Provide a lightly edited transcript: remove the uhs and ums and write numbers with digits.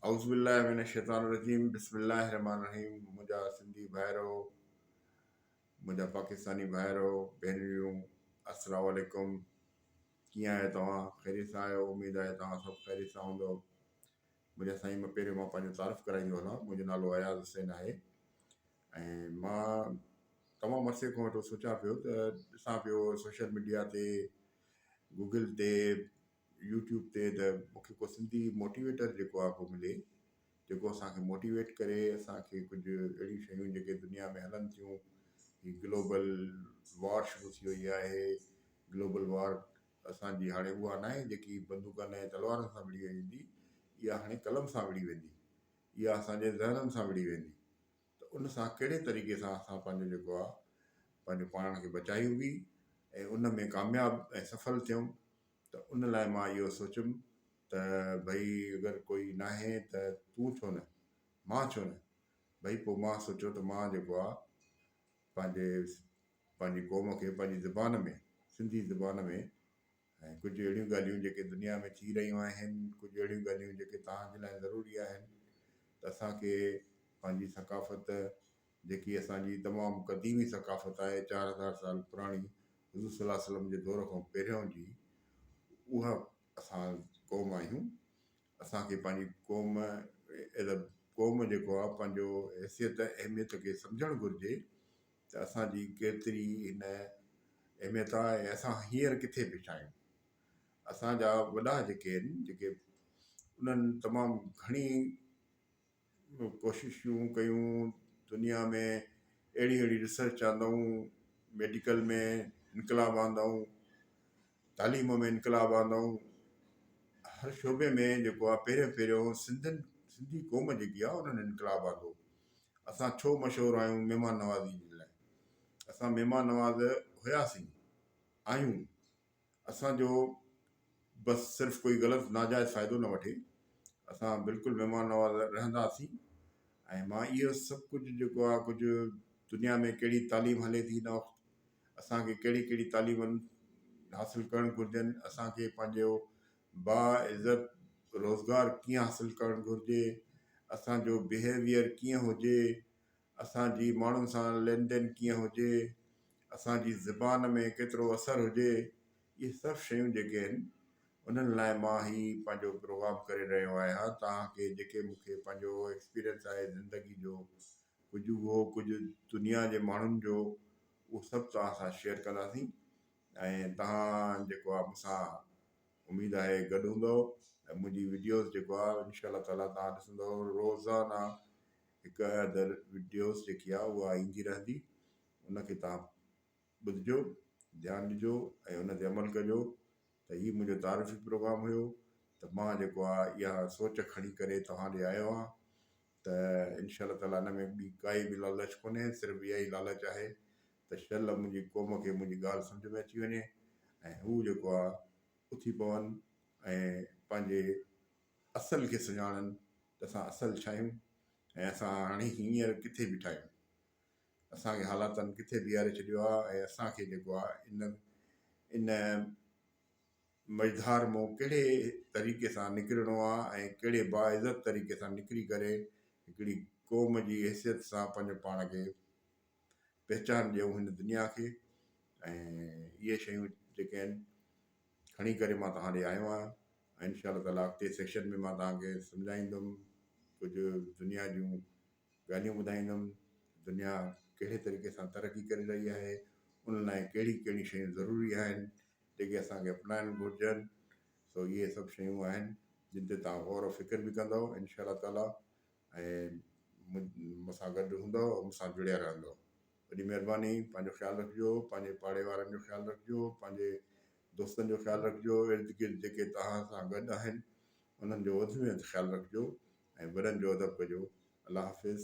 اعوذ بالله من الشيطان الرجيم بسم الله الرحمن الرحيم منهنجا سنڌي ڀائرو منهنجا پاڪستاني ڀائرو ڀينريون السلام عليڪم ڪيئن آهيو توهان خيريت سان آهيو اميد آهي توهان سڀ خيريت سان هوندو منهنجا سائين مان پهريون مان پنهنجو تعارف ڪرائيندو هلان منهنجو نالو اياز حسين آهي ۽ مان تمام عرصي کان ويٺو سوچان پيو ته ڏسان پيو سوشل ميڊيا تي گوگل تي يوٽيوب تي ته مون کي ڪو سنڌي موٽيويٽر جيڪو آهي ڪو ملي جيڪو اسان کي موٽيويٽ ڪري اسان کي ڪجهه اهڙيون شيون جيڪي دنيا ۾ هلن ٿيون هي گلوبل وار شروع ٿي وئي آهي گلوبل وار اسان جي هاڻي اها ناهي جيڪي بندوقن ۽ تلوارن سان وڙهي ويندي اها هاڻي قلم سان وڙهي ويندي اها اسان جي ذهنن سان وڙهي ويندي ته ان سان ڪهڙي طريقي سان اسان پنهنجو جيڪو آهي پنهنجو پاڻ کي بچايون به ۽ ان ۾ ڪامياب ۽ سڦل ٿيون ته ان لاء مان اهو سوچيم ته ڀئي اگر ڪوئي ناهي ته تون ڇو نه، مان ڇو نه؟ ڀئي پوء مان سوچيو ته مان جيڪو آ پنهنجي پنهنجي قوم کي پنهنجي زبان ۾ سنڌي زبان ۾ ۽ ڪجهه اهڙيون ڳالهيون جيڪي دنيا ۾ ٿي رهيون آهن، ڪجهه اهڙيون ڳالهيون جيڪي توهان جي لاء ضروري آهن ته اسان کي پنهنجي ثقافت جيڪي اسان جي تمام قديمي ثقافت آهي، 4000 سال پراڻي حضور صلي الله عليه وسلم جي دور کان پهريون جي اها اسان قوم آهيون، اسان کي پنهنجي قوم ايز اي قوم جيڪو آهي پنهنجو حيثيت اهميت کي سمجهڻ گهرجي ته اسان جي ڪيتري هن اهميت آهي ۽ اسان هينئر ڪٿي بيٺا آهيون. اسان جا وڏا جيڪي آهن جيڪي انهن تمام گهڻي ڪوششون ڪيون دنيا ۾ اهڙي اهڙي ريسرچ آندائون ميڊيڪل ۾ انقلاب آندائون تعليم ۾ انقلاب آندائون هر شعبي ۾ جيڪو آهي پهريون پهريون سنڌين سنڌي قوم جيڪي آهي انهن انقلاب آندو اسان ڇو مشهور آهيون مهمان نوازي جي لاء اسان مهمان نواز هياسين آهيون اسان جو بس صرف ڪوئي غلط ناجائز فائدو نه وٺي اسان بلڪل مهمان نواز رهنداسين ۽ مان اهو سڀ ڪجهه جيڪو آهي ڪجهه دنيا ۾ ڪهڙي تعليم هلي ٿي هن وقت اسان کي ڪهڙي ڪهڙي تعليم حاصل ڪرڻ گهرجن اسان کي پنهنجو با عزت روزگار ڪيئن حاصل ڪرڻ گهرجي اسان جو بيهيويئر ڪيئن هجي اسان جي ماڻهن سان لين دين ڪيئن هجي، اسان جي زبان ۾ ڪيترو اثر هجي، اهي سڀ شيون جيڪي آهن انهن لاء مان هي پنهنجو پروگرام ڪري رهيو آهيان توهان کي جيڪي مون کي پنهنجو ايڪسپيرينس آهي زندگي جو ڪجهه اهو ڪجهه دنيا جي ماڻهن جو اهو سڀ توهان سان شيئر ڪنداسين ۽ توهان جيڪو آهي مون سان اميد آهي گڏ هوندؤ ۽ منهنجي وڊيوز جيڪو آهي انشاء الله تعالي توهان ڏسندؤ روزانه هڪ ادر وڊيوز جيڪي آ اها ايندي رهندي ان کي توهان ٻڌجو ڌيان ڏجو ۽ ان تي عمل ڪجو ته هي منهنجو تعارفي پروگرام هيو ته مان جيڪو آ اها سوچ کڻي ڪري توهان ڏي آيو آهيان ته انشاء الله تعالي ان ۾ ٻي ڪائي به لالچ ڪونهي صرف اها ئي لالچ آهي ته شل منهنجي قوم کي منهنجي ڳالهه سمجهه ۾ اچي وڃي ۽ هو جيڪو آ اٿي پون ۽ پنهنجي اصل کي سڃاڻن ته اسان اصل ڇا آهيون ۽ اسان هاڻي هينئر ڪٿي بيٺا آهيون. اسان کي حالاتن ڪٿي بيهاري ڇڏيو آهي ۽ اسان کي جيڪو آهي ان ان مجڌار مون ڪهڙي طريقي سان نڪرڻو آهي ۽ ڪهڙي باعزت طريقي سان نڪري ڪري هڪڙي قوم جي حيثيت سان پنهنجو پاڻ کي پهچان ڏيون هن دنيا کي ۽ اهي شيون جيڪي آهن کڻي ڪري مان توهان ڏي آيو آهيان ۽ انشاء الله تعالٰي اڳتي سيڪشن ۾ مان توهان کي سمجهائيندم ڪجهه دنيا جون ڳالهيون ٻڌائيندم دنيا ڪهڙي طريقي سان ترقي ڪري رهي آهي ان لاء ڪهڙي ڪهڙي شيون ضروري آهن جيڪي اسان کي اپنائڻ گهرجن سو اهي سڀ شيون آهن جن تي توهان غور و فڪر به ڪندؤ انشاء الله تعالٰي ۽ مون سان گڏ هوندؤ ۽ مون سان جڙيا رهندؤ. وڏي مهرباني. پنهنجو خيال رکجو، پنهنجي پاڙي وارن جو خيال رکجو، پنهنجي دوستن جو خيال رکجو، ارد گرد جيڪي توهان سان گڏ آهن انهن جو وڌ ۾ وڌ خيال رکجو ۽ وڏن جو ادب ڪجو. الله حافظ.